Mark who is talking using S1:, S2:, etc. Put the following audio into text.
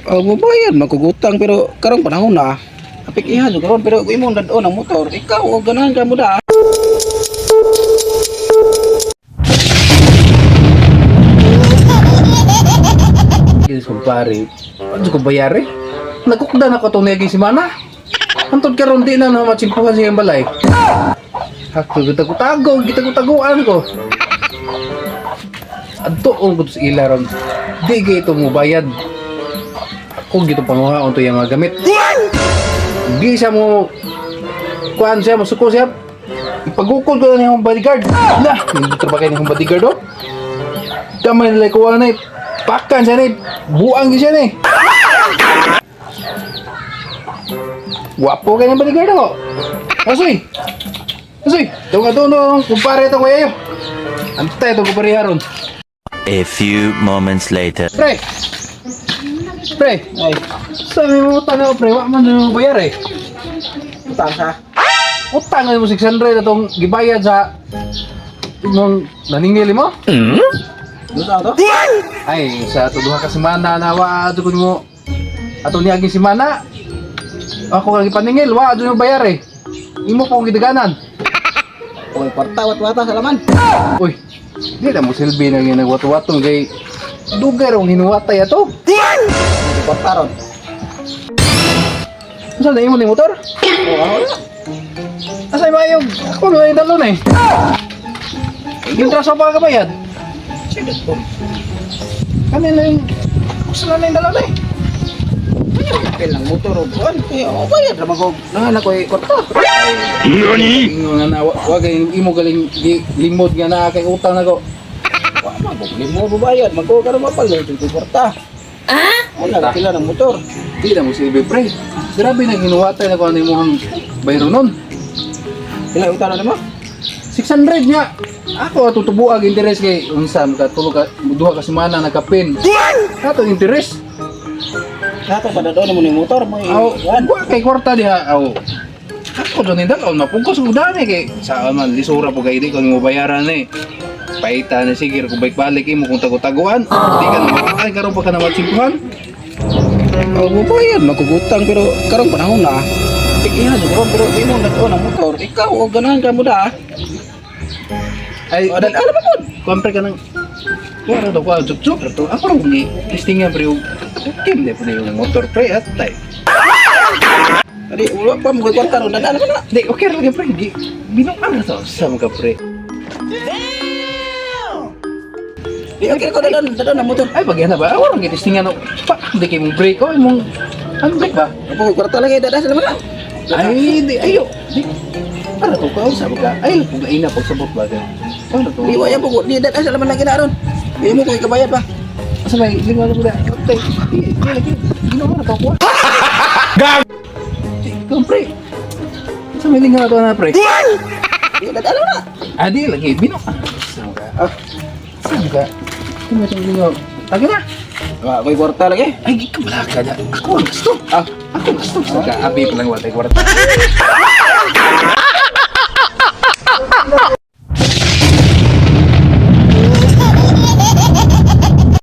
S1: Oh, mubayad magkugutang pero karong panahon na. Apik iha jud karon pero kung imong dad-on ang motor, ikaw og ganahan ka mo da.
S2: Diyos kumpare, ano ko bayari? Nagukda na ko itong naging simana. Antod karon di na na matsimpuhan sa iyang balay. Hakto, gitagutago, gitagutaguan ko. Adto ang ko sa ila ron. Di kay ito mo bayad. Ako gito panguhaon to iyang mga gamit. Di siya mo kuan siya, masuko siya. Ipagukod ko na niyang bodyguard. Na, hindi trabaho kayo niyang bodyguard oh. Damay nila kuha na eh. Pakan siya na eh. Buang siya na eh. Wapo kayo ng bodyguard ako. Asoy! Asoy! Ito nga doon no. Kumpare ito kuya yun. Antay ito kumpare haron.
S3: A few moments later.
S2: Pre! Pre!
S1: Ay,
S2: Sabi mo utang ako pre. Wa man mo bayar eh.
S1: utang sa.
S2: Utang na mo 600 atong gibayad sa imong naningil mo?
S1: Doon to?
S2: Ay, sa ato duha ka semana na wa ato kun mo ato niya aging semana. Ako kang ipaningil, wa ato mo bayar eh. Imo po ang gidaganan.
S1: Oy, kwarta wat-wata sa laman.
S2: Uy, di na mo silbi na nga nagwato-wato kay dugay rong hinuwatay ato.
S1: Kwarta ron.
S2: Unsa na imo ni motor?
S1: Oh, ako na.
S2: Asa mayog? Ako na yung talon eh. Yung traso pa kabayad.
S1: Sige ko.
S2: Kanina yung gusto na yung talon eh.
S1: Pil ng motor og kuan. Eh, oh, bayad ra magog. Nanganak ko eh, kwarta.
S2: Ingon nga na wa kay imo galing di, limod nga na kay utang nako.
S1: Wa man ko limo bayad, magko karon mapalit ko kwarta. Ah? Wala pila ng motor.
S2: Di na mo silbi pre. Grabe na hinuwatay na ko ano imong bayro nun.
S1: Pila utang na mo?
S2: 600 nga. Ako ato tubuag interest kay unsa ka tulo ka duha ka semana nagkapin. Ato interest.
S1: Kato pa doon mo ni motor mo.
S2: Aw,
S1: Kuan.
S2: wa kay kwarta diha aw. Ako doon nindal aw mapugos ko dani kay sa man lisura po kay di ko mo bayaran eh. Paita na sige kung balik imo kung tago-taguan. Di ka na ay karon pa ka na matsimpuhan.
S1: Oh, mubayad magkugutang pero karong panahon na. Apik iha jud karon pero kung imong dad-on ang motor, ikaw og ganahan ka mo da.
S2: Ay,
S1: Oh, dad alam mo.
S2: Kumpre ka ng Kuha to kuha juk juk to. Ako rong gi testingan pre yung kim de pre yung motor pre atay.
S1: Adi wala pa mo kwarta ron, dad alam na.
S2: Di okay ra lagi pre gi binuang ra to sa mga pre.
S1: Di okay ko dad dad ang motor.
S2: Ay bagyan na ba? Ako rong gi testingan no. Pa di kay mong brake oh imong handbrake ba?
S1: Ako kwarta lagi dad alam na.
S2: Ay di ayo. Di para to ka sa mga ay pug ina pag sabot ba kay. Para to.
S1: Di wa yan po di dad alam lagi na ron. Di mo ko ikabayad pa.
S2: Asa may lima na pala. Atay. Di di lagi binuang ra to kuha. Gag. Pre. Sa may lingaw to na pre.
S1: Di dad alam na.
S2: Adi lagi bino. Sama ka. Ah. Sama ka. Kuma itong lingaw. Taga na.
S1: Wa koy kwarta lagi.
S2: Ay, ka na. Ako ang gusto.
S1: Ah,
S2: Ako ang gusto. Sa ka, abi pa lang watay kwarta.